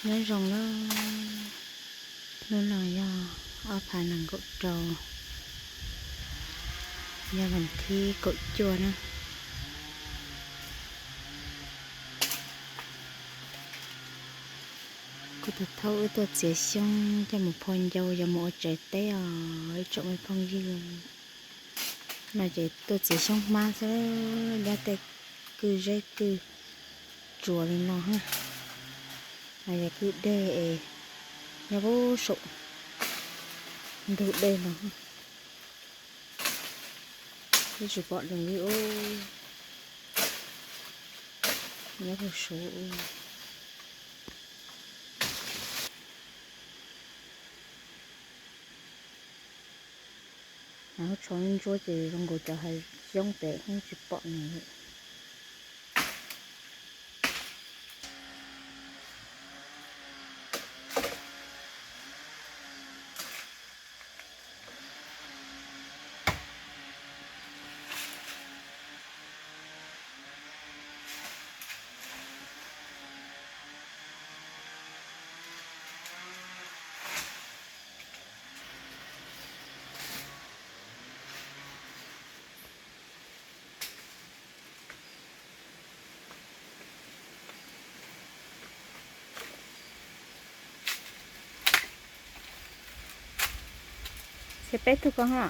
Nyob zoo na, hnub no yog ob phav nees nkaum rau, yog vas thib kaum cuaj na. Kuv tus thaub wb tuaj txiav xyoob coj mus phua ncau yuav mus ua tsev teb os ib tsoom me phooj ywg. No ces tuaj txiav xyoob hmab xwb, nyob tej kwj zeb kwj tsuas li no. No yog kwj deg es nyob puag saum ntug dej no. Twb tsis pom nws li ub, nyob puag saud. Hauv tsho ntsuab ces zoo nkaus cov hav xyoob pem yeej tsis pom nws li. Txiav peb tug ko ha.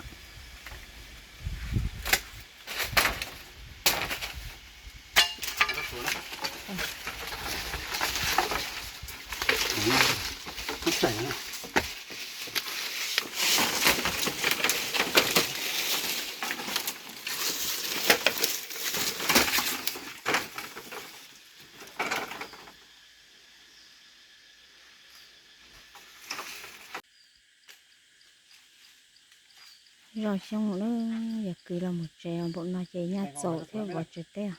Zoj xyoob na, yog kwv los mus tsev npaum no ces nyaj txaus thiab vov tsev teb.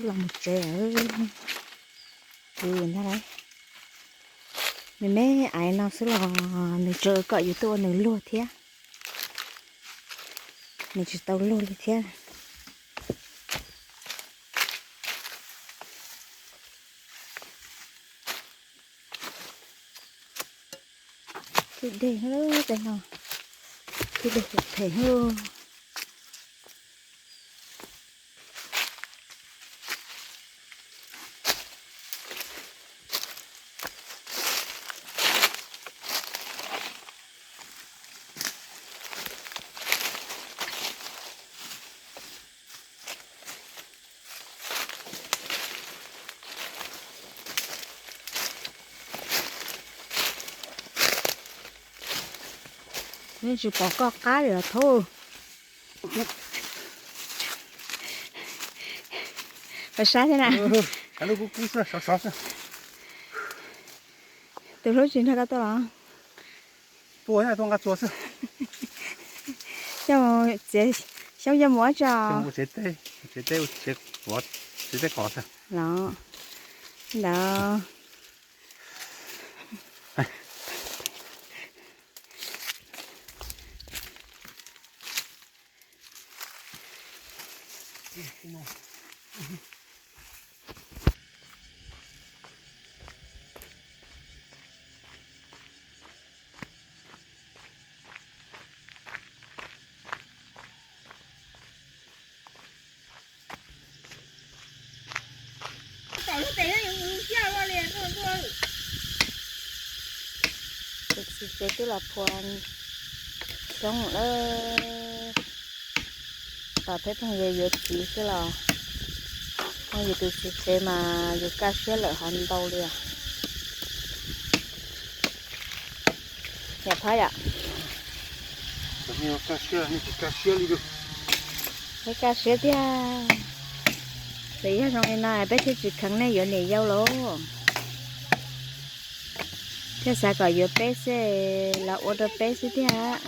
Los mus tsev, kwv ntag lauj. Nws me aiv no xwb los nws tseem kom yus tuaj ua nws luag thiab, nws tsis tau luag li thiab. Kwj deg tej no, kwj deg phem phem. Yeej tsis pom koj qab li os thaub. Pais sab thiab na. Tus hlub tsis nrog koj tuaj los? Tuaj nqa txuas xwb. Coj txiav xyoob coj mus ua tso. Los ntawd. Tus txiv tsev twb los phua xyoob lawm. Tos peb phooj ywg yuav txiv xwb los, yus tus txiv tsev mas yus kaj siab lawm hov ntau li os. Yam phab yom. Peb kaj siab tiag. Txawm yog zoo li no peb thiaj tsis kheev nej yuav niam yau lauj. Thiaj xav kom yuav peb xwb, los ua rau peb xwb tiag.